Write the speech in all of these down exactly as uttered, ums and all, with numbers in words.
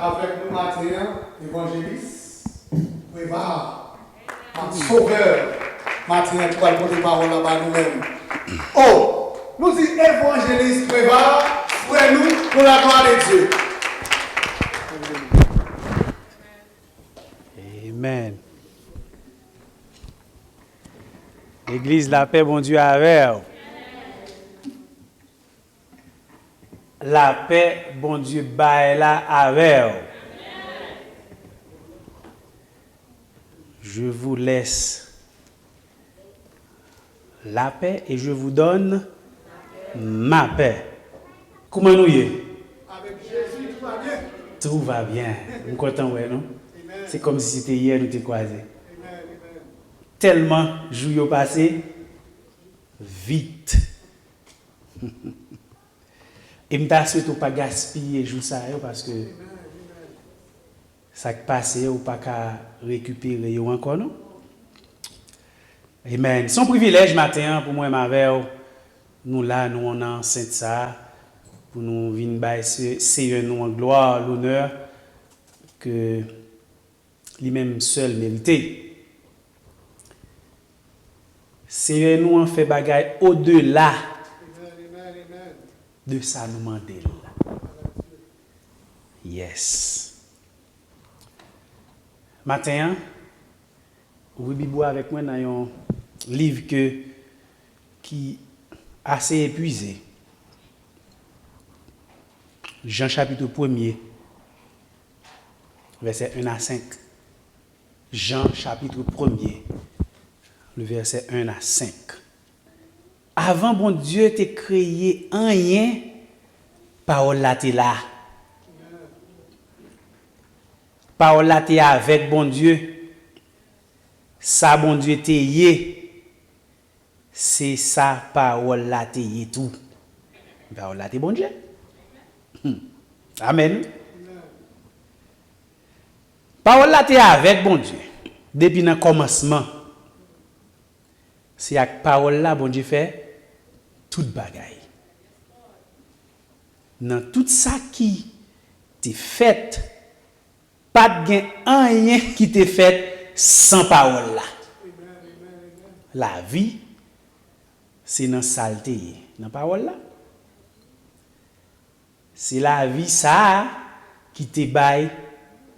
Avèk nou maten an, evanjelis Preva, Sovè, maten an ki pral pote pawòl la ba nou menm. O, nou di evanjelis Preva, frè nou, pour la gloire de Dieu. Amen. Legliz, lapè Bondye avè w. Lapè Bondye bay la avè w. Je vous laisse la paix et je vous donne ma paix. Kouman nou ye? Avec Jésus, tout va bien. Tout va bien. M kontan wè nou. Amen. Se kòmsi se te yè nou te kwaze. Amen, amen. Tèlman jou yo pase vit. E m ta swete w pa gaspiye jou sa yo, paske sa k pase yo, ou pa ka rekipere yo ankò, non. Amen. Se yon privilèj maten an pou mwen m avè w. Nou la, nou nan ansent sa a, pou nou vin bay Se-, Seyè nou an glwa, lonè ke li menm sèl merite. Seyè nou an fè bagay odela de sa nou mande l la. Yes. Maten an, ouvri Bib ou avèk mwen nan yon liv ke, ki ase epuize. Jan chapit premye, vèsè en a senk. Jan chapit premye, le vèsè en a senk. Avan Bondye te kreye anyen, pawòl la te la. Pawòl la te avèk Bondye. Sa Bondye te ye, se sa pawòl la te ye tou. Pawòl la te Bondye. Hmm. Amèn. Pawòl la te avèk Bondye depi nan kòmansman. Se ak pawòl la Bondye fè tout bagay. Nan tout sa ki te fèt, pa t gen anyen ki te fèt san pawòl la. Lavi, se nan sa l te ye, nan pawòl la. Se lavi sa a ki te bay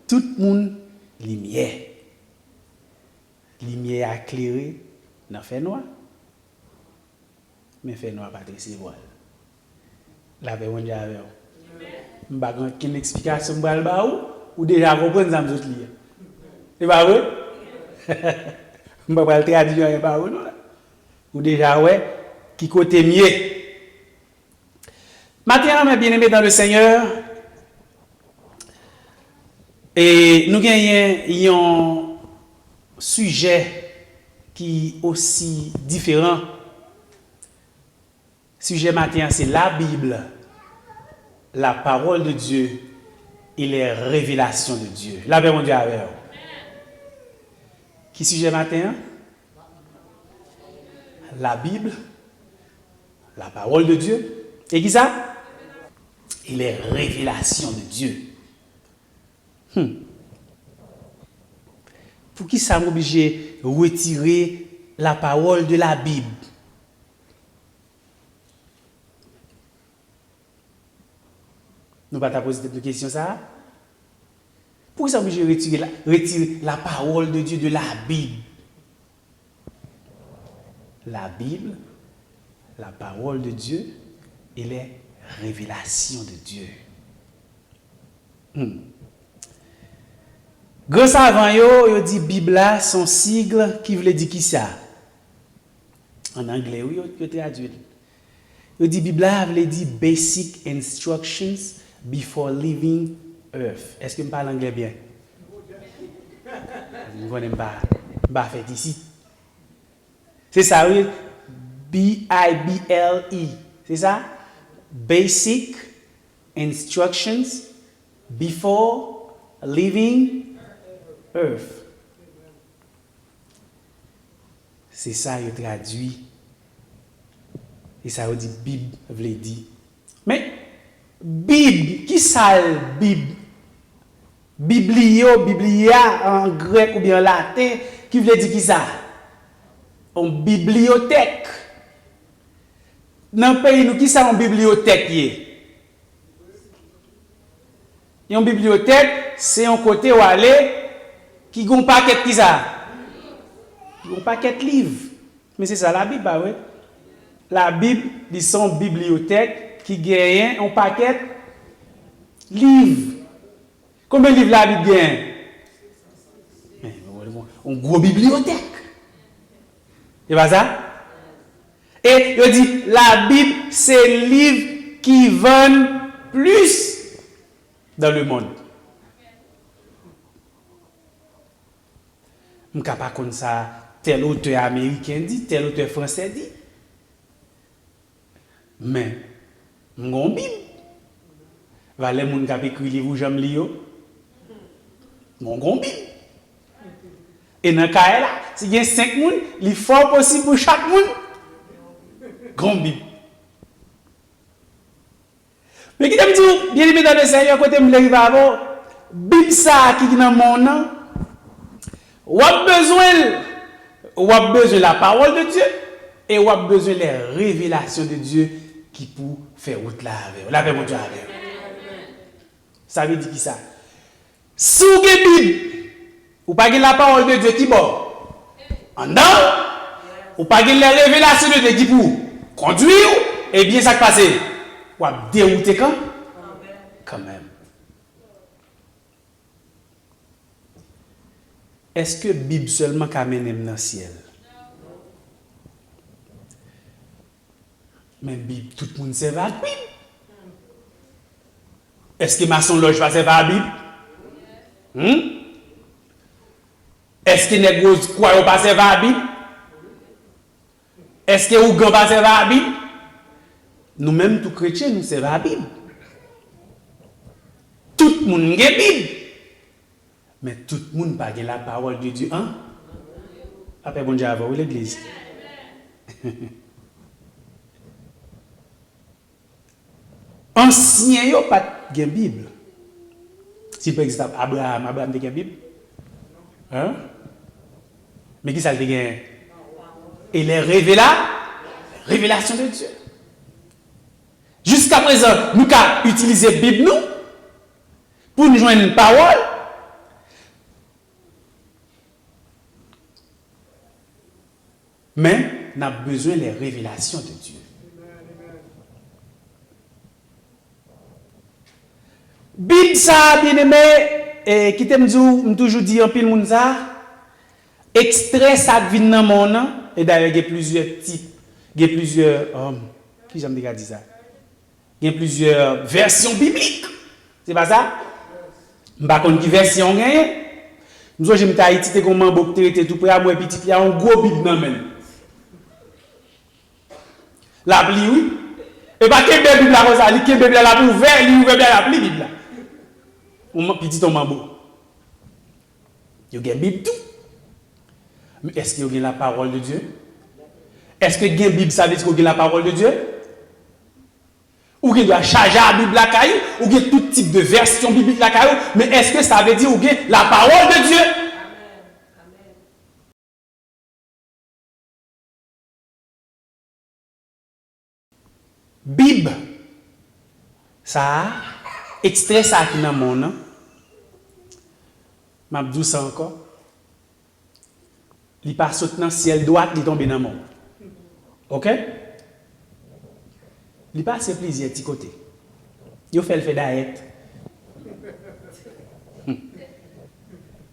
tout moun limyè. Limyè a klere nan fènwa, men fènwa pa t resevwa l. Lapè Bondye avè w. M pa gen okenn eksplikasyon m pral ba ou, ou deja konprann sa m sot li a. Se pa vre? M pa pral tradui anyen ba ou non la. Ou deja wè ki kote m ye. Maten an, mes bien-aimés dans le Seigneur, e nou genyen yon sijè ki osi diferan. Sijè maten an, se la Bible, la parole de Dieu et les révélations de Dieu. Lapè Bondye avè w. Ki sijè maten an? La Bible, la parole de Dieu. E ki sa? Et les révélations de Dieu. Hmm. Poukisa m oblije retire la parole de la Bible? Nou pa ta poze tèt nou kesyon sa a? Poukisa oblije retire la, retire la parole de Dieu de la Bible? La Bible, la parole de Dieu et les révélations de Dieu. Hmm. Gran savan yo, yo di Bib la se yon sigle ki vle di kisa? An anglè, wi, yo, yo tradui l. Yo di Bib la vle di Basic Instructions Before Leaving Earth. Èske m pale anglè byen? M konnen m pa, m pa fèt isit. Se sa, wi. B I B L E. Se sa? Basic Instructions Before Leaving Earth. Se sa yo tradui. E sa yo di Bib vle di. Men, Bib, ki sa l Bib? Biblio, biblia an grèk oubyen an laten, ki vle di kisa? Yon bibliyotèk. Nan peyi nou, kisa yon bibliyotèk ye? Yon bibliyotèk, se yon kote w ale ki gen yon pakèt kisa? Yon pakèt liv. Men se sa Labib, pa vre? Labib, li se yon bibliyotèk ki genyen yon pakèt liv. Konbyen liv Labib genyen? Men, yon gwo bibliyotèk. Se pa sa? E yo di, Labib se liv ki vann plis dans le monde. M ka pa konn sa tèl otè ameriken di, tèl otè fransè di. Men, m gon Bib. Valè moun k ap ekri liv ou janm li yo. M gon Bib. E nan kay la, si gen senk moun, li fò posib pou chak moun gon Bib. Men kite m di w, byeneme dan le Senyè, kote m vle rive avè w, Bib sa a ki nan men w nan, w ap bezwen l, w ap bezwen la parole de Dieu, e w ap bezwen les révélations de Dieu ki pou fè wout la avè w. Lapè Bondye avè w. Sa vle di kisa? Si w gen Bib, ou pa gen la parole de Dieu ki bò? Anndan w. Ou pa gen les révélations de Dieu ki pou kondwi w, ebyen sa k pase? W ap dewoute kan? Kanmenm. Èske Bib sèlman ka mennen m nan syèl? Men Bib, tout moun sèvi ak Bib. Èske masonlòj pa sèvi ak Bib? Hmm? Èske nèg Wozkwa yo pa sèvi ak Bib? Èske ougan pa sèvi ak Bib? Nou menm tou kretyen, nou sèvi ak Bib. Tout moun gen Bib. Men tout moun pa gen la parole de Dieu an. Lapè Bondye avè w, wi, legliz. Ansyen yo pa t gen Bib. Si pa egzanp, Abraham, Abraham te gen Bib? Hein? Men kisa l te genyen? E les révéla-, révélation de Dieu. Jiska prezan, nou ka itilize Bib nou pou n jwenn pawòl. Men, n ap bezwen les révélations de Dieu. Bib sa a, byeneme, e, kite m di w, m toujou di anpil moun sa, ekstrè sa k vin nan men w nan, e dayè gen plizyè tip, gen plizyè, um, kijan m te ka di sa? Gen plizyè vèsyon biblik. Se pa sa? M pa konn ki vèsyon w genyen. M sonje m te Ayiti, te gen yon manbo ki te rete tou prè a m, m wè pitit li a yon gwo Bib nan men l. L ap li, wi. E pa kenbe Bib la konsa, li kenbe Bib la, l ap ouvè, li ouvè Bib la, l ap li Bib la. Yon man-, pitit yon manbo. Yo gen Bib tou. Men èske yo gen la parole de Dieu? Èske gen Bib, sa vle di ke w gen la parole de Dieu? Ou gen dwa chaje a Bib lakay ou, ou gen tout tip de vèsyon biblik lakay ou, men èske sa vle di ou gen la parole de Dieu? Bib sa a, ekstrè sa a ki nan men w nan, m ap di w sa ankò, li pa sot nan syèl dwat, li tonbe nan men w. Oke? Li pase plizyè ti kote. Yo fè l fè dayèt.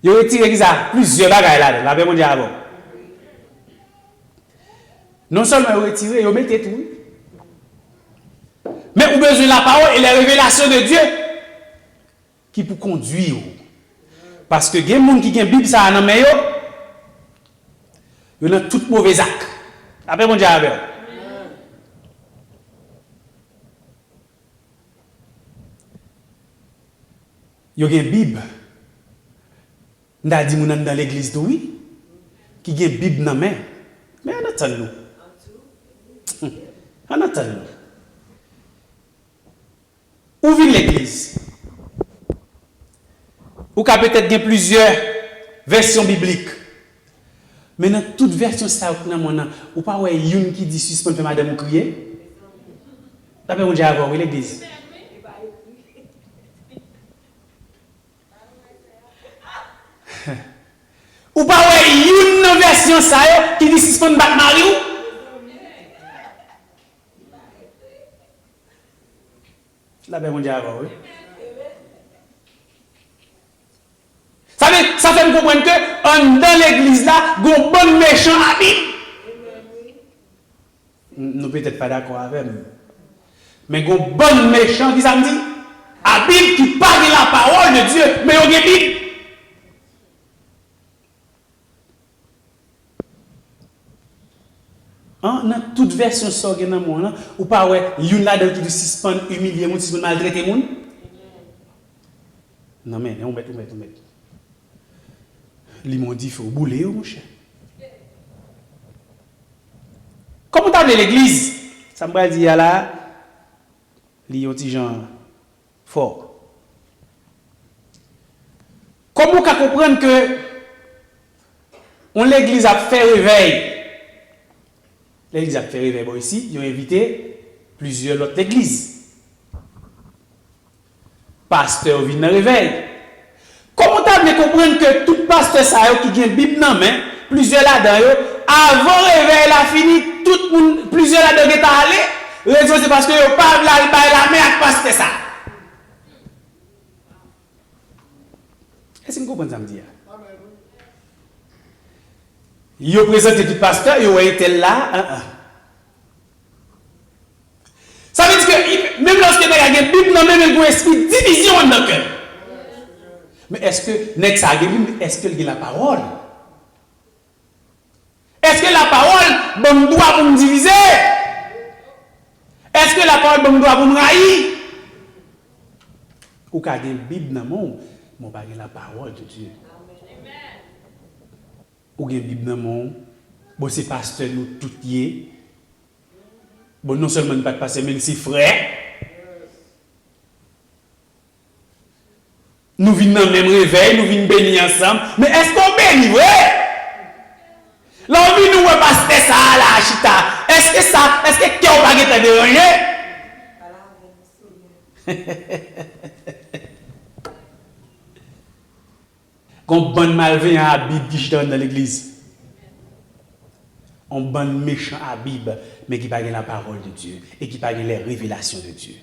Yo retire kisa? Plizyè bagay ladan l. Lapè Bondye avè w. Non sèlman yo retire, yo mete tou, wi. Men ou bezwen la parole et les révélations de Dieu ki pou kondwi w. Paske gen moun ki gen Bib sa a nan men yo, yo nan tout move zak. Lapè Bondye avè w. Yo gen Bib. M ta di moun anndan legliz tou, wi, ki gen Bib nan men. Men ann antann nou. Ann antann nou. Ou vin legliz. Ou ka petèt gen plizyè vèsyon biblik. Men nan tout vèsyon sa yo ki nan monn nan, ou pa wè youn ki di sispann fè madanm ou kriye? Lapè Bondye avè w, wi, legliz. Ou pa wè youn nan vèsyon sa yo ki di sispann bat mari w? Lapè Bondye avè w, wi. Sa vle, sa fè m konprann ke anndan legliz la, gon bann mechan Abib. Nou petèt pa dakò avè m. Men gon bann mechan, ki sa m di? Abib ki pa gen lapawòl de Dye, men yo gen Bib. An, nan tout vèsyon sa w gen nan men w lan, ou pa wè youn ladan yo ki di sispann imilye moun, sispann maltrete moun? Non, men, ou mèt, ou mèt, ou mèt. Limen w dife, w boule yo, monchè. Kòman w ta vle legliz? Sa m pral di a la, li yon ti jan fò. Kòman w ka konprann ke yon legliz ap fè revèy? Legliz ap fè revèy bò isi, yo envite plizyè lòt legliz. Pastè yo vin nan revèy. Kòman w ta vle konprann ke tout pastè sa yo ki gen Bib nan men, plizyè ladan yo, avan revèy la fini, tout moun, plizyè ladan yo gentan ale? Rezon se paske yo pa vle al bay lamen ak pastè sa. Èske n konprann sa m di a? Yo prezante tout pastè, yo wè entèl la, an, an. Sa vle di ke, menm lòske nèg la gen Bib nan men l, gen yon espri divizyon anndan kè l. Men èske nèg sa a gen Bib? Èske l gen lapawòl? Èske lapawòl ban m dwa pou m divize? Èske lapawòl ban m dwa pou m rayi? Ou ka gen Bib nan men w, men w pa gen lapawòl de Dye. Ou gen Bib nan men w, bon, se pastè nou tout ye. Bon, non sèlman n pa t pastè, men n se frè. Nou vin nan menm revèy, nou vin beni ansanm. Men èske w beni vre? Lè w vini, w wè pastè sa a la chita, èske sa, èske kè w pa gentan deranje? Gon bann malveyan Abib ki chita anndan legliz. On bann mechan Abib, men ki pa gen lapawòl de Dye e ki pa gen les révélations de Dieu.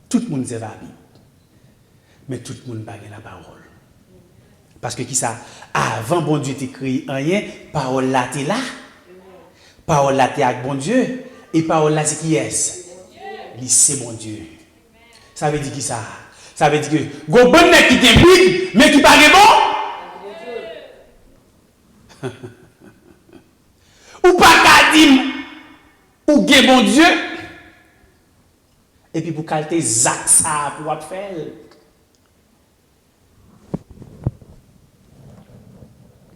Tout moun sèvi Abib, men tout moun pa gen lapawòl. Paske kisa? Avan Bondye te kreye anyen, pawòl la te la. Pawòl la te ak Bondye, e pawòl la se kiyès? Li se Bondye. Sa vle di kisa? Sa vle di ke gon bann nèg ki gen Bib, men ki pa gen bon. Ou pa ka di m ou gen Bondye, epi pou kalite zak sa a pou w ap fè l.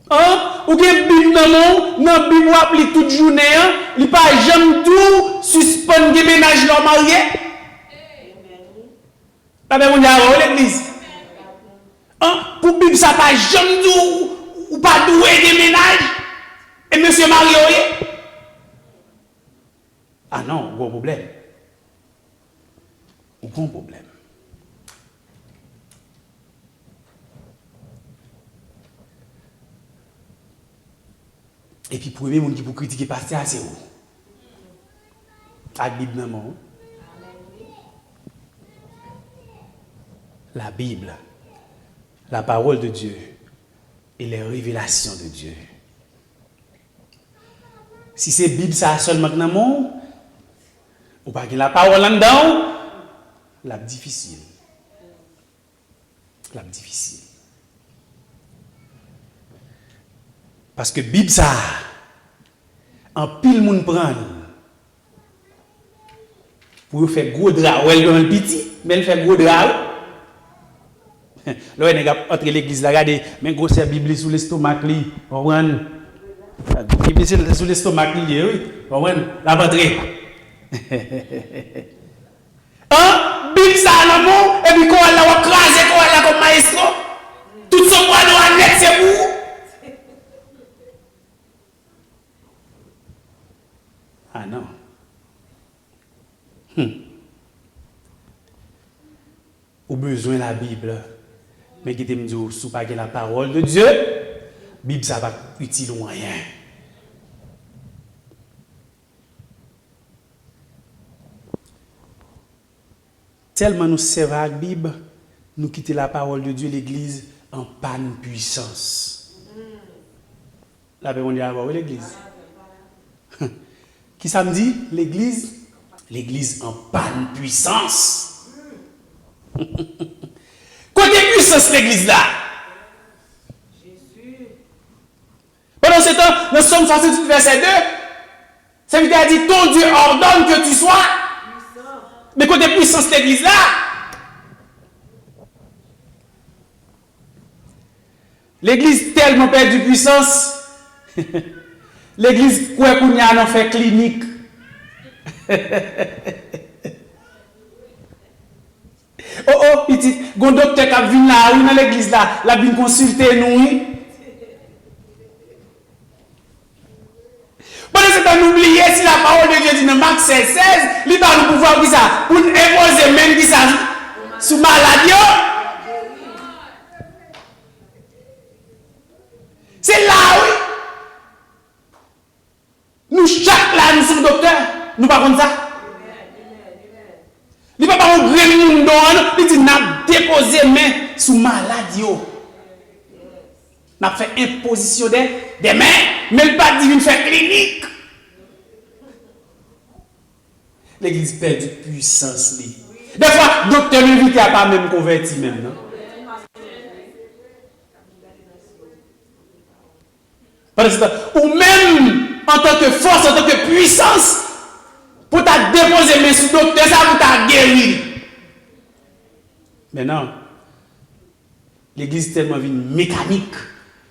An, ou gen Bib nan men w, nan Bib w ap li tout jounen an, li pa janm di w sispann gen mennaj lè w marye? Lapè Bondye avè w, legliz. An, pou Bib sa pa janm di w, ou pa dwe gen mennaj, e mesye marye w ye? A non, ou gon pwoblèm. Ou gon pwoblèm. Epi premye moun ki pou kritike pastè a se ou. Ak Bib nan men w. La Bible, la parole de Dieu et les révélations de Dieu. Si se Bib sa a sèlman k nan men w, ou pa gen lapawòl anndan w, l ap difisil. L ap difisil. Paske Bib sa a, anpil moun pran l pou yo fè gwo dra. Ou wè l, l piti, men l fè gwo dra, wi. Lè w wè nèg ap antre legliz la, gade, men gwosè Bib li sou lestomak li, w konprann? Bib li se sou lestomak li ye, wi, w konprann? L ap antre. An, Bib Bib sa a nan men w, epi kowal la, w ap kraze kowal la kòm mayestwo. Tout soprano a nèt se pou ou. Ah non. Hmm. Ou bezwen Labib. Men kite m di w, si w pa gen la parole de Dieu, Bib sa p ap itil ou anyen. Tèlman nou sèvi ak Bib, nou kite la parole de Dieu, legliz, an pàn pwisans. Lapè Bondye avè w, wi, legliz. Kisa m di? Legliz, legliz an pàn pwisans. Kote pwisans legliz la? Pandan se tan, nan Sòm swasanntuit vèsè de, sèvitè a di, ton Dieu ordonne que tu sois. Men kote pwisans legliz la? Legliz tèlman pèdi pwisans, legliz kwè kounye a nan fè klinik. O, o, pitit, gon doktè k ap vin la, wi, nan legliz la, l ap vin konsilte nou, wi. Pandan se tan, nou bliye si la parole de Dieu di nan Mak sèz sèz, li ba nou pouvwa pou kisa? Pou n enpoze men n kisa? Sou malad yo. Se la, wi. Nou chak la, nou se doktè. Nou pa konn sa? Li pa ba yon grenn moun don an, non. Li di, n ap depoze men sou malad yo. N ap fè enpozisyon de, de men, men l pa di vin fè klinik. Legliz pèdi pwisans li. Dèfwa, doktè nou envite a pa menm konvèti menm, non. Pandan se tan, ou menm, antanke fòs, antanke pwisans, pou ta depoze men sou doktè sa, pou ta geri li. Men non. Legliz tèlman vin mekanik.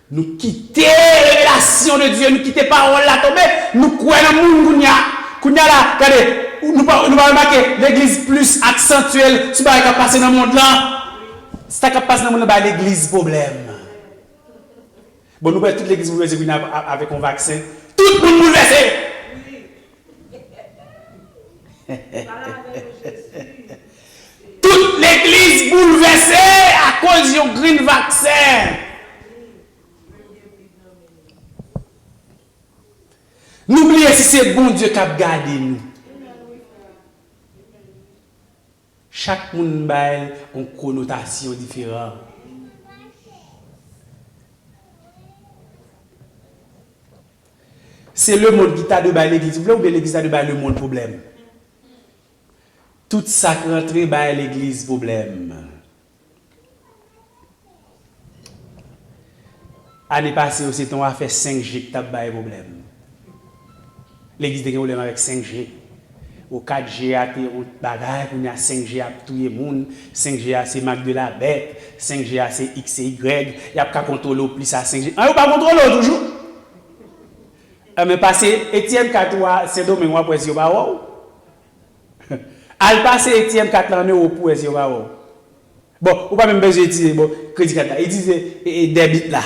Nou kite revelasyon de Dye, nou kite pawòl la tonbe, nou kwè nan moun kounye a. Kounye a la, gade, nou pa, nou pa remake, legliz plis aksantye l sou bagay k ap pase nan mond lan. Sa k ap pase nan mond lan bay legliz pwoblèm. Bon, nou wè tout legliz boulvèse kounye a a- avèk yon vaksen. Tout moun boulvèse! Tout legliz boulvèse akoz yon grenn vaksen. Nou bliye si se Bondye k ap gade nou. Chak moun bay yon konotasyon diferan. Se lemonn ki ta dwe bay legliz pwoblèm oubyen legliz ta dwe bay lemonn pwoblèm? Tout sa k rantre bay legliz pwoblèm. Ane pase yo, se te yon afè senk G ki t ap bay pwoblèm. Legliz te gen pwoblèm avèk senk G. O kat G a te yon bagay, kounye a senk G ap touye moun, senk G a se marque de la bête, senk G a se X e Y, y ap ka kontwole w plis a senk G. An, yo pa kontwole w toujou. Enben, pase ATM kat ou a Sendomeng, w ap wè si yo pa wè w. Al pase ATM kat la an Ewòp pou wè si yo pa wè w. Bon, ou pa menm bezwen itilize, bon, kredi kat la. Itilize, e, e, debit la.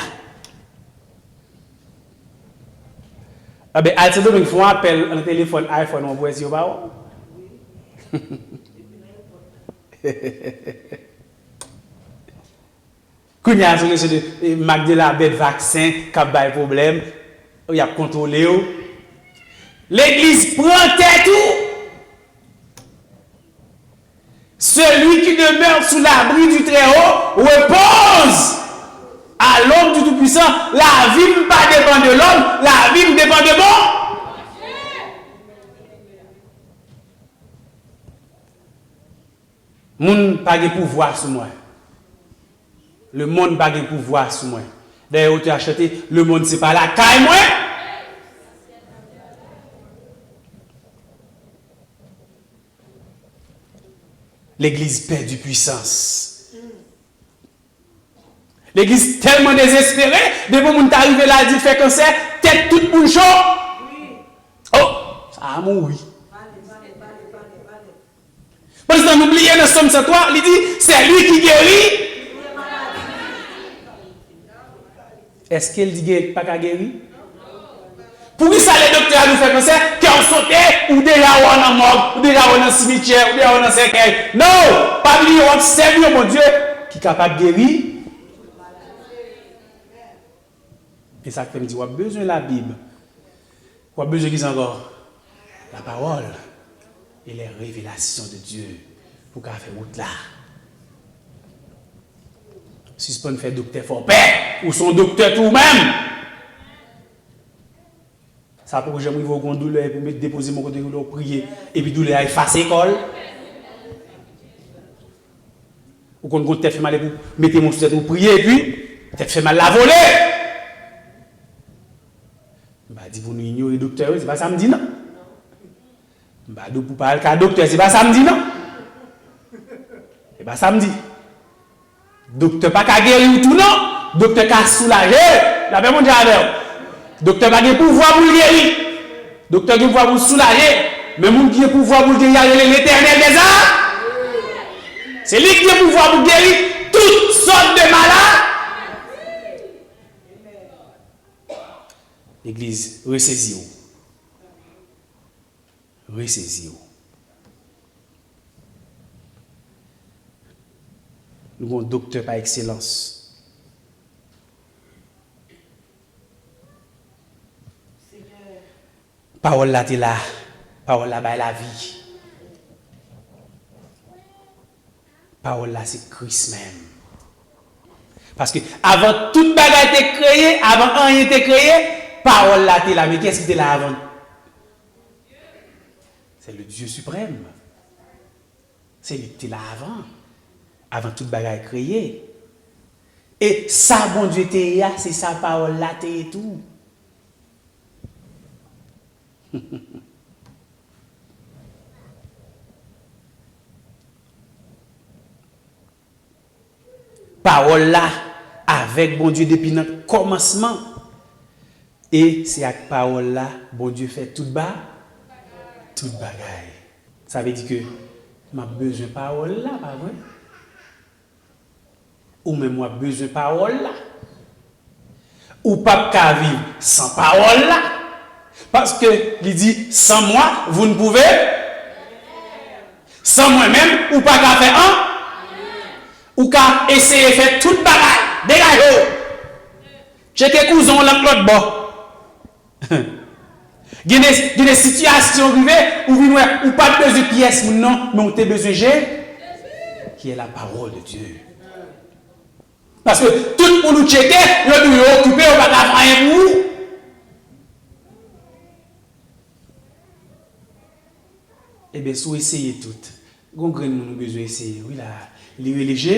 Enben, al Sendomeng, fè yon apèl nan telefòn iPhone ou pou wè si yo pa wè w. Kounye a, se yon kesyon de, e, marque de la bête, vaksen k ap bay pwoblèm, y ap kontwole w. Legliz pran tèt ou. Celui qui demeure sous l'abri du Très-Haut repose à l'ombre du Tout-Puissant. Lavi m pa depann de lòm, lavi m depann de Bon. Moun pa gen pouvwa sou mwen. Lemonn pa gen pouvwa sou mwen. Dayè, otè a chante, lemonn se pa lakay mwen. Legliz pèdi pwisans. Legliz tèlman dezespere, depi yon moun ta rive la, di l fè kansè, tèt tout moun cho. Oh, sa a mouri. Pandan nou bliye nan Sòm san twa, li di, c'est lui qui guérit. Èske l di gen pa ka geri? Poukisa lè doktè a di w fè kansè, kè w sote, ou deja wè w nan mòg, ou deja wè w nan simityè, ou deja wè w nan sèkèy? Non! Pa bliye w ap sèvi yon Bondye ki kapab geri. E sa k fè m di w ap bezwen Labib. W ap bezwen kisa ankò? La parole et les révélations de Dieu pou w ka fè wout la. Sispann fè doktè fè w pè. Ou se yon doktè tou ou menm. Sa poko janm rive w gen yon doulè epi w met depoze men w kote doulè w priye epi doulè a efase kò l. Ou konn gen tèt fè mal epi w mete men w sou tèt ou priye epi tèt fè mal la vole. M pa di pou nou inyore doktè yo, se pa sa m di non. M pa di w pou pa al ka doktè, se pa sa m di non. Se pa sa m di. Doktè pa ka geri w tou non. Doktè ka soulaje. Lapè Bondye avè w. Doktè pa gen pouvwa pou l geri. Doktè gen pouvwa pou l soulaje. Men moun ki gen pouvwa pou l geri a rele Letènèl dèzame. Se li ki gen pouvwa pou geri tout sòt de maladi. Legliz, resezi w. Resezi w. Nou gen yon doktè pa ekselans. Pawòl la te la. Pawòl la bay lavi. Pawòl la se Kris menm. Paske avan tout bagay te kreye, avan anyen te kreye, Pawòl la te la. Men kiyès ki te la avan? C'est le Dieu suprême. Se li ki te la avan. Avan tout bagay kreye. E sa Bondye te ye a, se sa Pawòl la te ye tou. Pawòl la avèk Bondye depi nan kòmansman. E se ak pawòl la Bondye fè tout ba, tout bagay. Sa vle di ke m ap bezwen pawòl la, pa vre? Ou menm w ap bezwen pawòl la. Ou p ap ka viv san pawòl la. Paske li di, sans moi, vous ne pouvez. San mwen menm, ou pa ka fè an. Ou ka eseye fè tout bagay. Degaje w. Tcheke kouzen w lan lòt bò. Gen de, gen de sitiyasyon rive, ou vin wè, ou pa t bezwen pyès moun non, men ou te bezwen Je, qui est la parole de Dieu. Paske tout moun ou tcheke, yo di w yo okipe, yo pa ka fè anyen pou ou. Ebyen, si w eseye tout, gon grenn moun ou bezwen eseye, wi la. Li rele Je,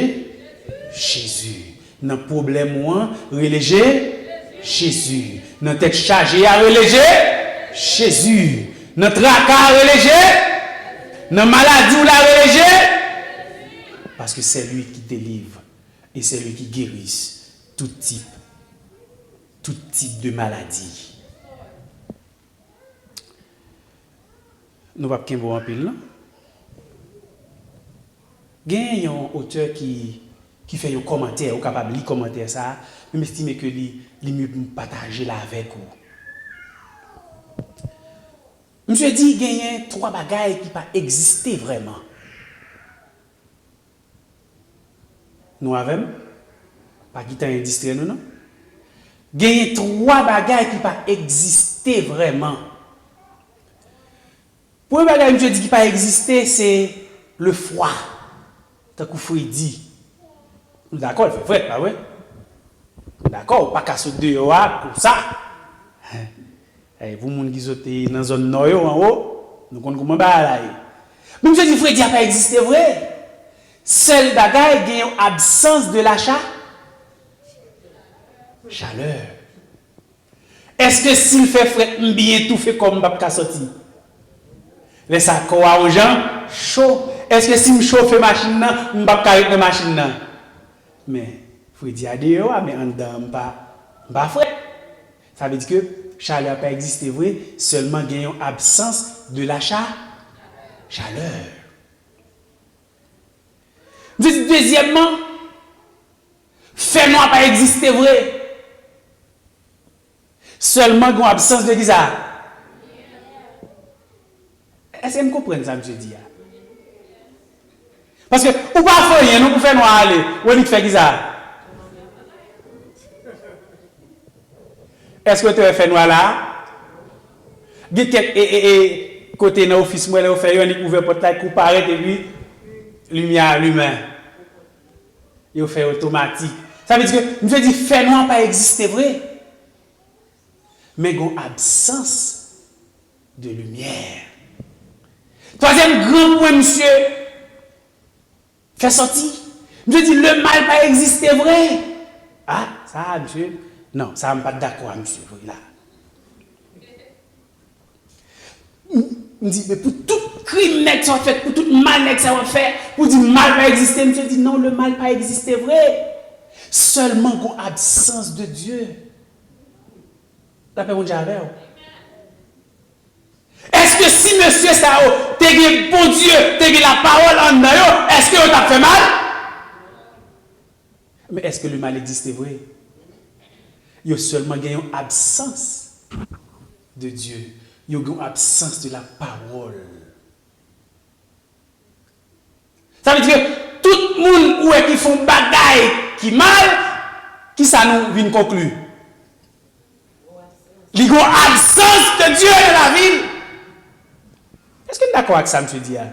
Jezi. Nan pwoblèm ou an, rele Je, Jezi. Nan tèt chaje a, rele Je, Jezi. Nan traka a, rele Je, nan maladi w la, rele Je. Parce que c'est lui qui délivre et c'est lui qui guérit tout type, tout type de maladie. Nou p ap kenbe w anpil, non. Gen yon otè ki, ki fè yon kòmantè, ou kapab li kòmantè sa a, men m estime ke li, li mye pou m pataje l avèk ou. Misye di genyen twa bagay ki pa egziste vrèman. Nou avè m? Pa kite anyen distrè nou, non. Genyen twa bagay ki pa egziste vrèman. Premye bagay misye di ki pa egziste, se le fwa. Tankou fredi. Nou dakò, l fè frèt, pa vre? Nou dakò, ou pa ka sot deyò a konsa. Ey, pou moun ki sot nan zòn nò yo, anwo, nou konn kòman bagay la ye. Men misye di fredi a pa egziste vre. Sèl bagay, gen yon absans de la cha-, chalè. Èske si l fè frèt, m byen toufe kò m, m p ap ka sòti? Lè sa, kò a yon jan cho. Èske si m chofe machin nan, m p ap ka ret nan machin nan? Men, fredi a deyò a, men anndan an, m pa, m pa frèt. Sa vle di ke chalè a pa egziste vre, sèlman gen yon absans de la cha-, chalè. M di, dezyèmman, fènwa pa egziste vre. Sèlman gen yon absans de kisa? Èske n konprann sa misye di a? Paske ou pa fè anyen non pou fènwa ale, ou annik fè kisa? Èske w te wè fènwa la? Gen kèk e, e, e, kote nan ofis mwen, lè yo fè yo annik ouvè pòt la, kou parèt epi limyè a limen. Yo fè otomatik. Sa vle di ke misye di fènwa pa egziste vre. Men gen yon absans de limyè. Twazyèm gran pwen misye fè sòti. Misye di le mal pa egziste vre. Ah, sa a, misye, non, sa a m pa t dakò a misye vre la. M, m di, men pou tout krim nèg sa w ap fè, pou tout mal nèg sa w ap fè, pou di mal pa egziste, misye di non, le mal pa egziste vre. Sèlman gen yon absans de Dye. Lapè Bondye avè w. Èske si mesye sa yo te gen Bondye, te gen lapawòl anndan yo, èske yo t ap fè mal? Men èske le mal egziste vre? Yo sèlman gen yon absans de Dye. Yo gen yon absans de la parole. Sa vle di ke tout moun ou wè ki fè yon bagay ki mal, kisa nou vin konkli? Li gen yon absans de Dye nan lavi l. Èske n dakò ak sa misye di a?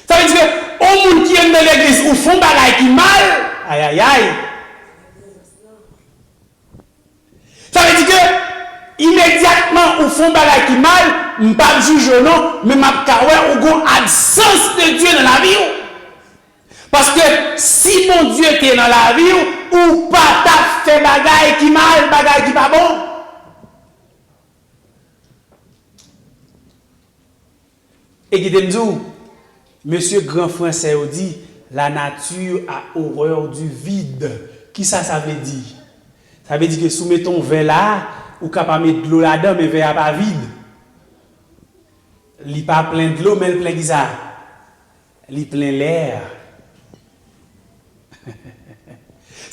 Sa vle di ke yon moun ki anndan legliz, ou fè yon bagay ki mal, ayayay. Sa vle di ke imedyatman ou fè yon bagay ki mal, m p ap jije w non, men m ap ka wè ou gen yon absans de Dye nan lavi w. Paske si Bondye te nan lavi w, ou pa t ap fè bagay ki mal, bagay ki pa bon. E kite m di w, mesye gran fransè yo di, la nature a horreur du vide. Kisa sa vle di? Sa vle di ke si w mete yon vè la, ou ka pa met dlo ladan, men vè a pa vid. Li pa plen dlo, men l plen kisa? Li plen lè.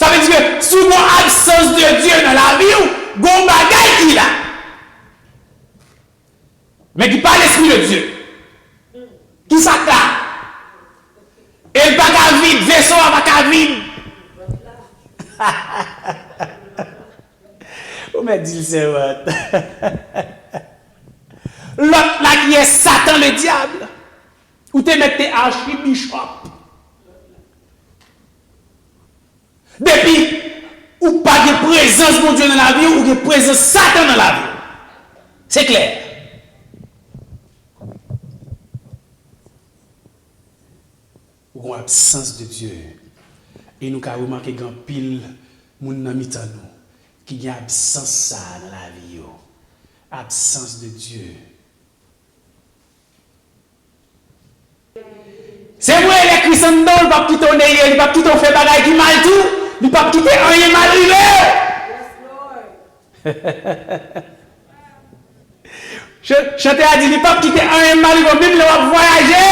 Sa vle di ke si w gen yon absans de Dye nan lavi w, gen yon bagay ki la. Men ki pa Lespri de Dye. Ki sa k la? E l pa ka vid, veso a pa ka vid. Ou mèt di l sèvant. Lòt la ki ye Satan le dyab. Ou te mèt te achibichòp. Depi ou pa gen prezans Bondye nan lavi w, ou gen prezans Satan nan lavi w. Se klè. Ou gen absans de Dye. E nou ka remake gen anpil moun nan mitan nou ki gen absans sa a nan lavi yo. Absans de Dye. Se vre, lè Kris anndan w, li p ap kite w neye, li p ap kite w fè bagay ki mal tou, li p ap kite anyen mal rive w. Ch-, chantè a di, li p ap kite anyen mal rive w, menm lè w ap vwayaje.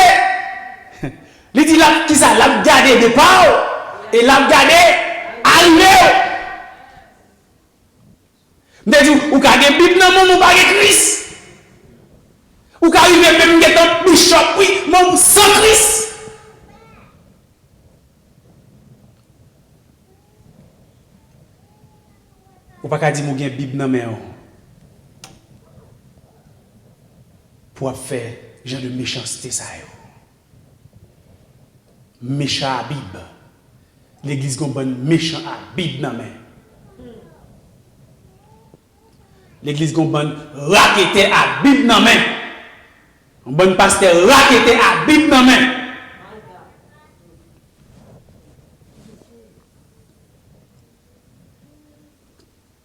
Li di, l ap, kisa? L ap gade depa w, e l ap gade arive w. M te di w, ou ka gen Bib nan men w, men w pa gen Kris. Ou ka rive menm gentan bichòp, wi, men w san Kris. Ou pa ka di m ou gen Bib nan men w pou w ap fè jan de mechanste sa yo. Mechan a Bib. Legliz gon bann mechan a Bib nan men. Legliz gon bann raketè a Bib nan men. Yon bann pastè raketè a Bib nan men.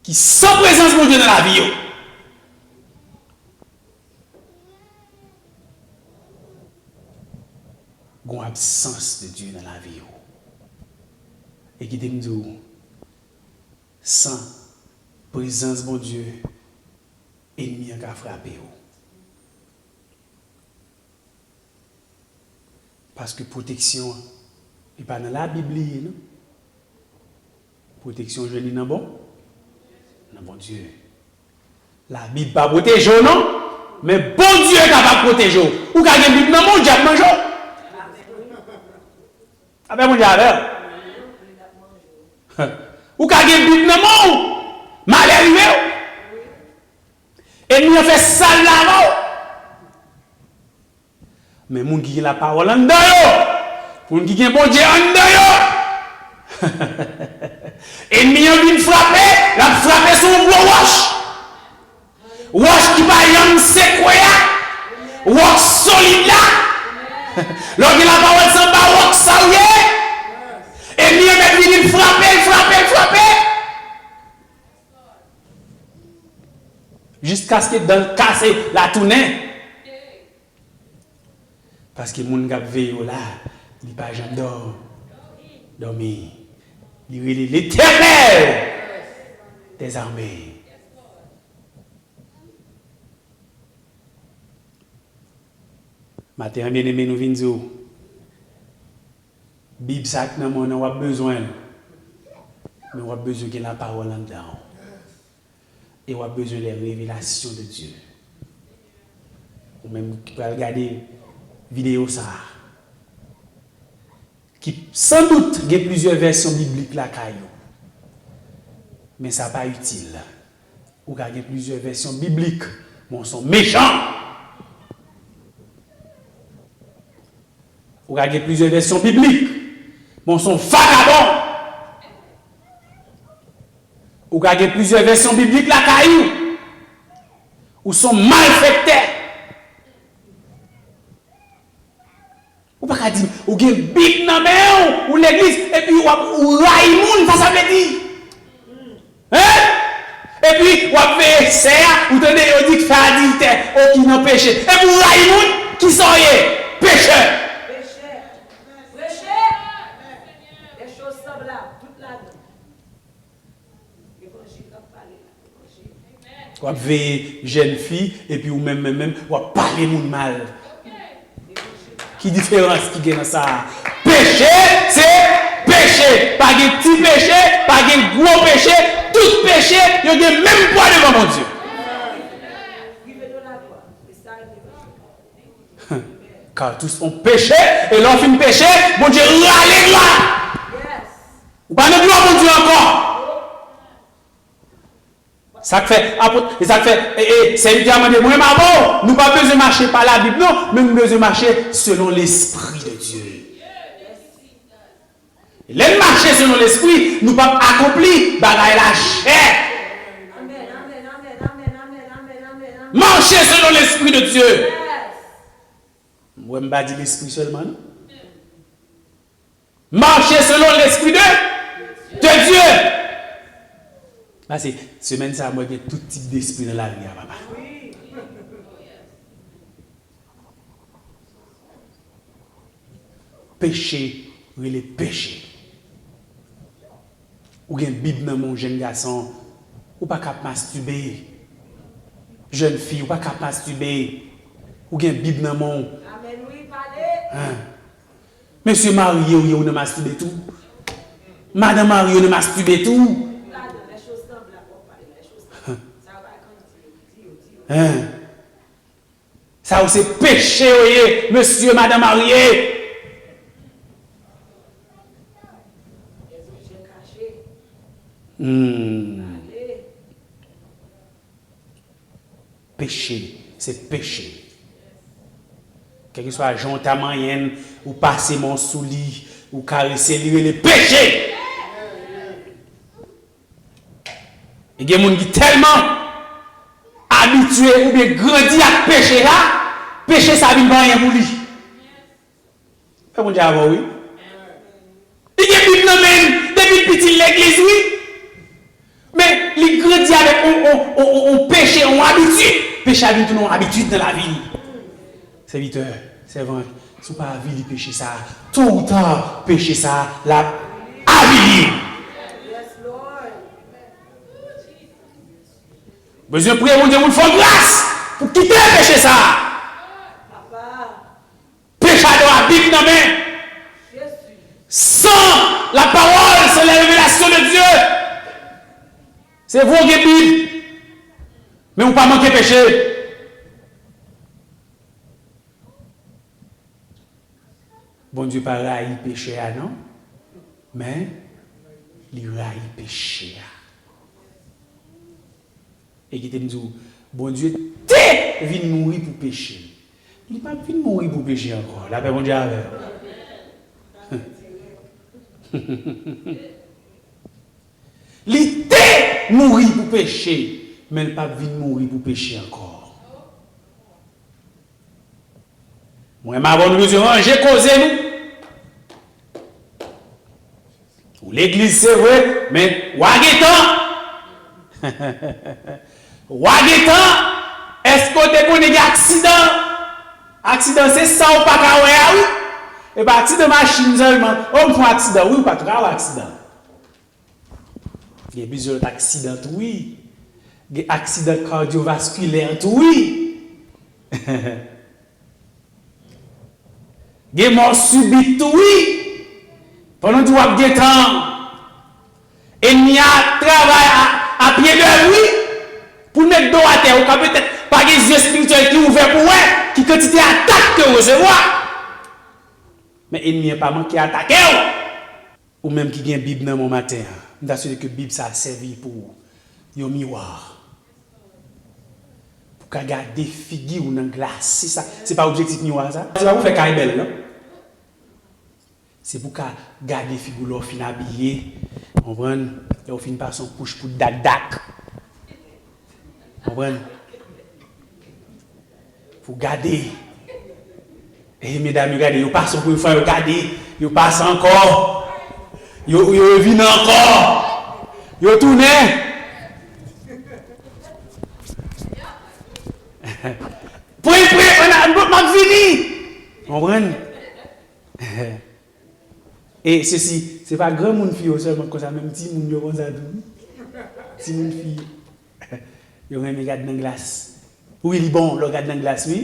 Ki san prezans Bondye nan lavi yo. Gon absans de Dye nan lavi yo. E kite m di w, san prezans Bondye, enmi an ka frape w. Paske pwoteksyon an, E pa nan Labib li ye, non. Pwoteksyon w jwenn li nan bon, nan Bondye. Labib pa pwoteje w, non, men Bondye kapab pwoteje w. Ou ka gen Bib nan men w, dyab manje w. Apè Bondye avè w. Ou ka gen Bib nan men w, malè rive w. Ènmi an fè sa l vle avè w. Men moun ki gen lapawòl anndan yo, moun ki gen Bondye anndan yo, ènmi an vin frape, l ap frape sou yon gwo wòch. Wòch ki pa janm sekwe a, wòch solid la. Lè w gen lapawòl, se anba wòch sa w ye. Ènmi an mèt vini, l frape, l frape, l frape. Jiskaske dan l kase, l a tounen. Paske moun k ap veye w la, li pa janm dò-, dòmi. Li rele Letènèl dèzame. Maten an, byeneme, nou vin di w, Bib sa k nan men w nan, w ap bezwen l. Men w ap bezwen gen lapawòl anndan w. E w ap bezwen les révélations de Dieu. Ou menm ki pral gade videyo sa a, ki sandout gen plizyè vèsyon biblik lakay ou, men sa pa itil. Ou ka gen plizyè vèsyon biblik, men w se yon mechan. Ou ka gen plizyè vèsyon biblik, men w se yon vagabon. Ou ka gen plizyè vèsyon biblik lakay ou, ou se yon malfektè. Ou pa ka di m, ou gen Bib nan men w, ou legliz, epi w ap, ou rayi moun, sa sa vle di? Hein? Epi, w ap veye sè a, ou tande yo di k fè adiltè, o ki nan peche. Epi w rayi moun, kisa w ye? Pechè. Pécheur. Prêcher. Des choses semblables, toutes là-dedans. L'évangile, ap pale la. L'évangile. W ap veye jèn fi, epi ou menm, menm, menm, w ap pale moun mal. Ki diferans ki gen nan sa a? Peche, se peche. Pa gen ti peche, pa gen gwo peche. Tout peche, yo gen menm pwa devan Bondye. Car tous ont péché, e lè w fin peche, Bondye rale glwa. Ou pa nan glwa Bondye ankò. Sa k fè, apot, e sa k fè, e, e, sèvitè a mande, mwen m avè w, nou pa bezwen mache pa Labib non, men nou bezwen mache selon Lespri de Dye. Lè n mache selon Lespri, nou p ap akonpli bagay lachè. Mache selon Lespri de Dye. Mwen m pa di Lespri sèlman, non. Mache selon Lespri de, de Dye. Pase semèn sa a, mwen gen tout tip despri nan lari a, papa. Peche rele peche. Ou gen Bib nan men w, jèn gason, ou pa ka ap mastibe. Jèn fi, ou pa ka ap mastibe. Ou gen Bib nan men w. Amèn, wi, pale. Hein? Mesye marye w ye, ou nan mastibe tou. Madanm marye, ou nan mastibe tou. Hein? Sa yo se peche yo ye, mesye, madanm marye. Hmm. Peche, se peche. Kèlkeswa jan w ta manyen l, ou pase men w sou li, ou karese li, rele peche. E gen moun ki tèlman abitye oubyen grandi ak peche a, peche sa vin pa anyen pou li. Fè Bondye avè w, wi. Li gen Bib nan men l, depi l piti l legliz, wi. Men, li grandi avèk on, on, on, on, on peche, on abitid. Peche a vin tounen on abitid nan lavi l. Sèvitè, sèvant, si w pa avili peche sa a, to ou ta, peche sa a, l ap avili w. Bezwen priye Bondye pou l fè w gras pou kite peche sa a. Peche a gen Bib nan men. Jezi. Se vre w gen Bib, men ou pa manke peche. Bondye pa rayi pechè a, non, men li rayi peche a. E kite m di w, Bondye te vin mouri pou peche. Li p ap vin mouri pou peche ankò. Lapè Bondye avè w. Li te mouri pou peche, men l p ap vin mouri pou peche ankò. Mwen, m avè w, nou bezwen ranje koze nou. Ou legliz, se vre, men w a gen tan. W a gen tan. Èske w te konnen gen aksidan? Aksidan, se sa w pa ka wè a, wi. E pa aksidan machin sèlman. O, m fè yon aksidan. Wi, ou pa t ka wè aksidan. Gen plizyè lòt aksidan tou, wi. Gen aksidan kadyovaskilè tou, wi. Gen mò sibit tou, wi. Pandan w di w ap gen tan, enmi a travay a, a pye dèv, wi. Pou l met do w atè, ou ka petèt pa gen zye espirityèl ki ouvè pou w wè ki kantite atak ke w resevwa. Men enmi an pa manke atake w. Ou menm ki gen Bib nan men w maten an, m ta swete ke Bib sa a sèvi pou w yon miwa. Pou w ka gade figi w nan glas. Se sa, se pa objektif miwa sa? Se pa pou fè kay bèl, non. Se pou w ka gade figi w lè w fin abiye. Konprann? Lè w fin pase yon kouch pou dakdak. Konprann? Pou gade. E medam yo gade, yo pase yon premye fwa, yo gade, yo pase ankò. Yo, yo vin ankò. Yo tounen. Pre, pre, ann a, m ap vini. Konprann? E sesi, se pa granmoun fi yo sèlman k konsa, menm timoun yo konsa tou. Timoun fi yo renmen gade nan glas. Wi, li bon lè w gade nan glas, wi.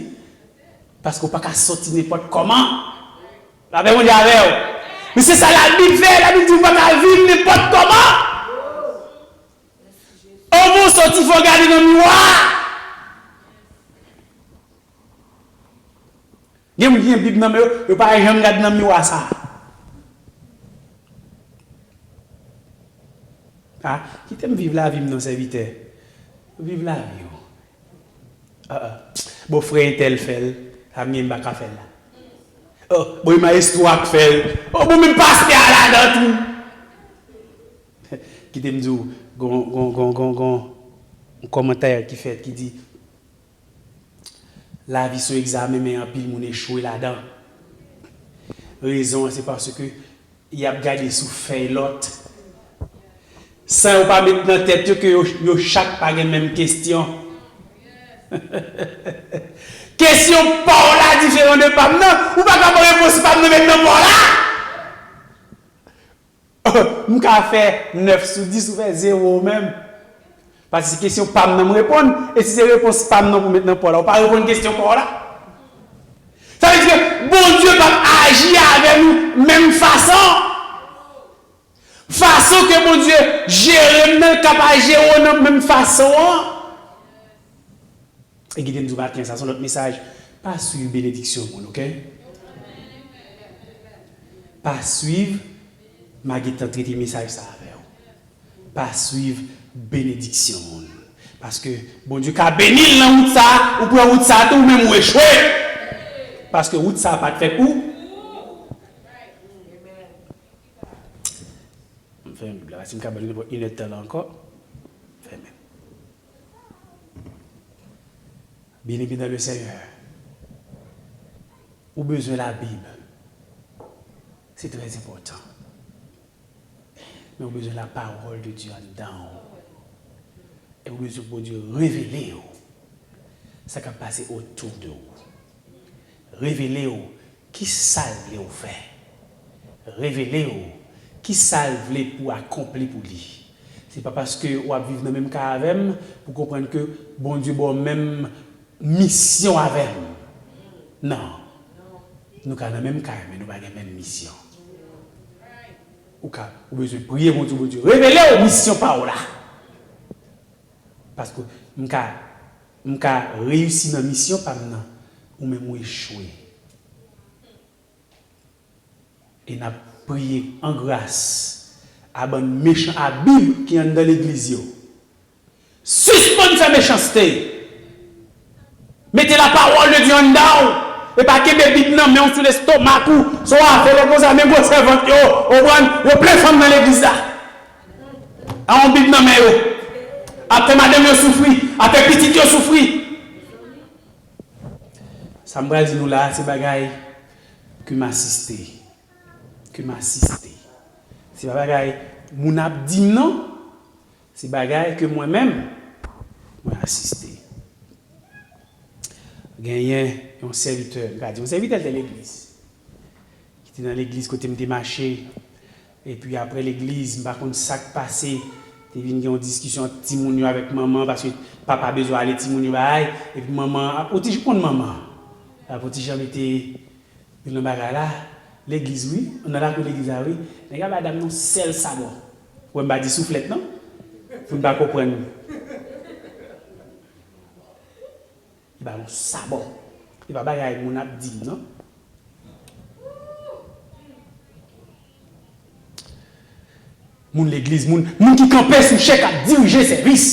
Paske w pa ka soti nenpòt kòman. Lapè Bondye avè w. Men se sa Labib fè, Labib di w pa ka viv nenpòt kòman. Anvan w soti, fò w gade nan miwa. Gen moun ki gen Bib nan men yo, yo pa janm gade nan miwa sa. A, kite m viv lavi m non, sèvitè. Viv lavi w. A, a. Bon, frè entèl fè l, sa m gen m pa ka fè l la. O, bon, e mayestwo a k fè l. O, bon, menm pastè a ladan tou. Kite m di w, gon, gon, gon, gon, gon, yon kòmantè ki fèt ki di, Lavi se yon egzamen, men anpil moun echwe ladan. Rezon an, se paske y ap gade sou fèy lòt. San yo pa met nan tèt yo ke yo, yo chak pa gen menm kesyon. Kesyon pa w la diferan de pa m nan. Ou pa ka pran repons pa m nan met nan pa w la. M ka fè nèf sou dis, ou fè zewo menm. Paske se kesyon pa m nan m reponn, e si se repons pa m nan pou met nan pa w la, ou pa reponn kesyon pa w la. Sa vle di ke Bondye p ap aji avè nou menm fason. Fason ke Bondye jere m nan, l ka pa jere w nan menm fason an. E kite m di w maten sa, se yon lòt mesaj. Pa swiv benediksyon moun, oke? Pa swiv, m a gentan trete mesaj sa avè w. Pa swiv benediksyon moun. Paske Bondye ka beni l nan wout sa, ou pran wout sa tou, ou menm ou echwe. Paske wout sa pa t fèt pou. M fèmen Bib la, si m ka ba nou nenpòt inèdtan la ankò, m fèmen. Bien-aimé dans le Seigneur, ou bezwen Labib. Se trè enpòtan. Men ou bezwen lapawòl de Dye anndan w. E ou bezwen Bondye revele w sa k ap pase otou de ou. Revele w kisa l vle w fè. Revele w kisa l vle pou w akonpli pou li. Se pa paske w ap viv nan menm kay avè m pou w konprann ke Bondye ba w menm misyon avè m. Non. Nou ka nan menm kay, men nou pa gen menm misyon. Ou ka, ou bezwen priye Bondye, Bondye revele w misyon pa w la. Paske m ka, m ka reyisi nan misyon pa m nan, ou menm ou echwe. E n ap priye an gras a bann mechan a Bib ki anndan legliz yo. Sispann fè mechanste. Mete lapawòl de Dye anndan w. E pa kenbe Bib nan men w sou lestomak ou. Se w afè lè konsa, men gwosè vant yo, ou konprann? Yo plen fanm nan legliz la. A yon Bib nan men yo. Ap fè madanm yo soufri, ap fè pitit yo soufri. Sa m pral di nou la a, se bagay ke m asiste. Ke m asiste. Se pa bagay moun ap di m non. Se bagay ke mwen menm, mwen asiste. Genyen yon sèvitè, m ka di yon sèvitè, l te legliz. Ki te nan legliz kote m te mache. Epi apre legliz, m pa konn sa k pase, te vin gen yon diskisyon ant timoun yo avèk manman, paske papa bezwen ale timoun yo bay, epi manman, ou ti konn manman, ap yon ti jan mete youn nan bagay la, legliz wi, anndan lakou legliz la wi, nèg la ba dam nan sèl sabò. Ou wè m pa di souflèt non, pou n pa konprann. Li ba l yon sabò. Li pa bagay moun ap di m non. Moun legliz, moun, moun ki kanpe sou chè k ap dirije sèvis.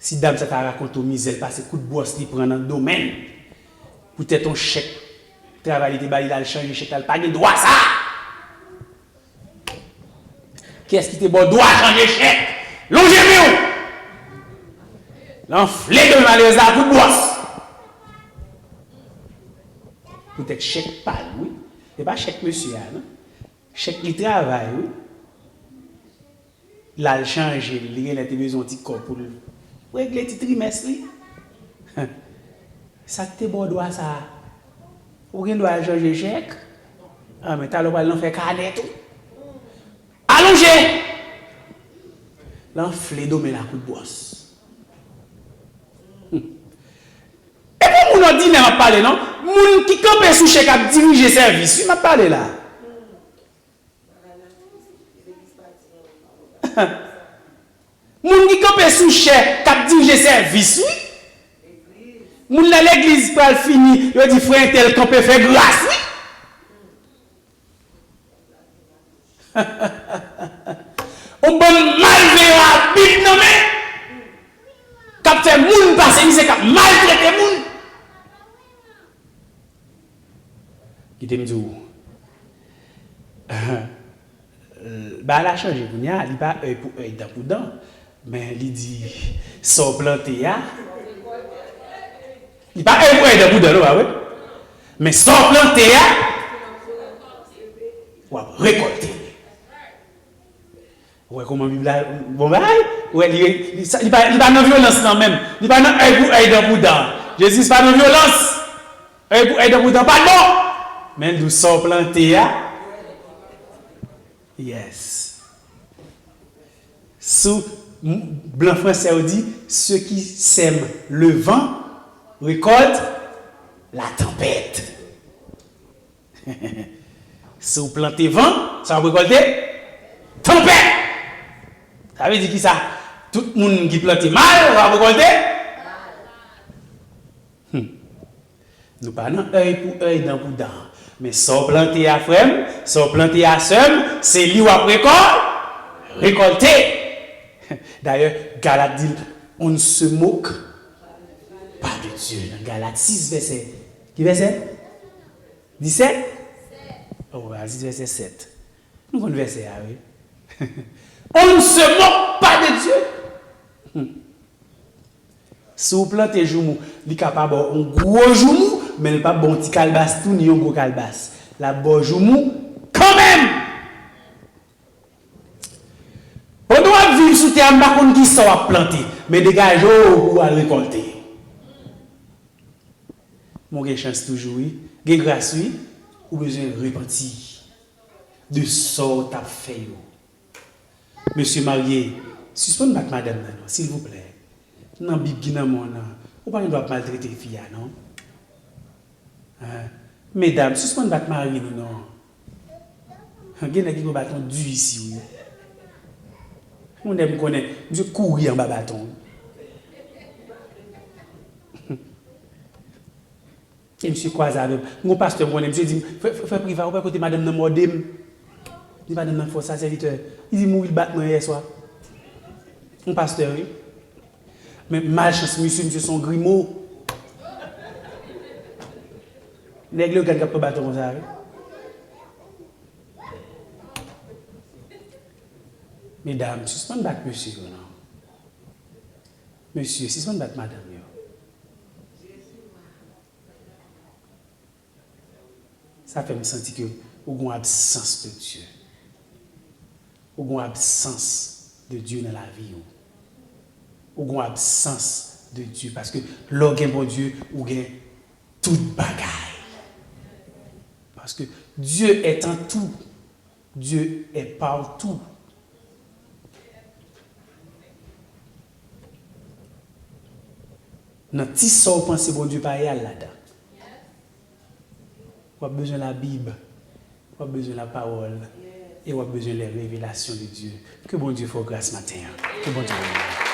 Si dam sa ta rakonte w mizè l pase, kout bwòs li pran nan do men l. Poutèt yon chèk travay li te ba li, l al chanje chèk la, l pa gen dwa sa a. Kiyès ki te ba w dwa chanje chèk? Lonje men w! L anfle do malerèz la kout bwòs. Poutèt chèk pa l, wi. Se pa chèk mesye a, non. Chèk li travay, wi. L al chanje l, li genlè te bezwen yon ti kòb pou l regle ti trimès li. Sa k te ba w dwa sa a? Ou gen dwa al chanje chèk? Ah, men talè w pral nan fè kanè tou. Alonje! L anfle do men l a kout bwòs. Hmm. E pou moun òdinè m ap pale, non. Moun ki kanpe sou chè k ap dirije sèvis, wi, m ap pale la. Moun ki kanpe sou chè k ap dirije sèvis, wi. Moun nan legliz pral fini, yo di frè entèl kanpe fè gras, wi. Yon bann malveyan ak Bib nan men, k ap fè moun pase mizè, k ap maltrete moun. Kite m di w, bagay la chanje kounye a, li pa èy pou èy, dan pou dan, men li di, sa w plante a, li pa èy pou èy, dan pou dan, non, pa vre? Men sa w plante a, w ap rekòlte. Ou wè kòman Bib la bon bagay? Ou wè, li, li, sa, li pa, li pa nan vyolans nan menm. Li pa nan èy pou èy, dan pou dan. Jezi pa nan vyolans. Èy pou èy, dan pou dan pa t bon. Men l di w sa w plante a. Yes. Sou, m, blan fransè yo di, ceux qui sèment le vent récoltent la tempête. Si w plante van, sa w ap rekòlte? Tanpèt! Sa vle di kisa? Tout moun ki plante mal, w ap rekòlte? Hmm. Nou pa nan èy pou èy, dan pou dan. Men sa w plante a, frè m, sa w plante a, sè m, se li w ap rekò-, rekòlte. Dayè, Galat di l, on ne se moque pas de Dieu. Nan Galat sis, vèsè, ki vèsè? Disèt? Oh, Aziz, vèsè sèt. Nou konn vèsè a, wi. On ne se moque pas de Dieu. Hmm. Si w plante joumou, li ka pa ba w yon gwo joumou, men l p ap ba w yon ti kalbas tou, ni yon gwo kalbas. L ap ba w joumou kanmenm. Pandan w ap viv sou tè a, m pa konn kisa w ap plante, men degaje w pou w al rekòlte. Men w gen chans toujou, wi. Gen gras, wi. Ou bezwen repanti de sa w t ap fè yo. Mesye marye, sispann bat madanm nan, non, silvouplè. Nan Bib ki nan men w nan, ou pa gen dwa ap maltrete fi a, non. Hein? Medam, sispann bat mari nou, non. Gen nèg ki konn bat yon di isi, wi. Yon nèg m konnen, misye kouri anba baton. E misye kwaze avè m. M gon pastè m konnen, misye di m, "Frè, frè, frè Priva, ou wè kote madanm nan mòde m?" Li di, "Madanm nan fè w sa, sèvitè?" Li di, "Mouri l bat mwen yè swa." Yon pastè, wi. Men malchans misye, misye se yon grimo. Nèg Leyogàn k ap pran baton konsa, wi. Medam, sispann bat mesye yo non. Mesye, sispann bat madanm yo. Sa fè m santi ke ou gon absans de Dye. Ou gon absans de Dye nan lavi w. Ou gon absans de Dye. Paske lè w gen Bondye, ou gen tout bagay. Paske Dieu est en tout. Dieu est partout. Nan ti sa w panse Bondye pa ye, al ladan. W ap bezwen Labib. W ap bezwen lapawòl. E w ap bezwen les révélations de Dieu. Ke Bondye fè w gras maten an. Ke Bondye beni w.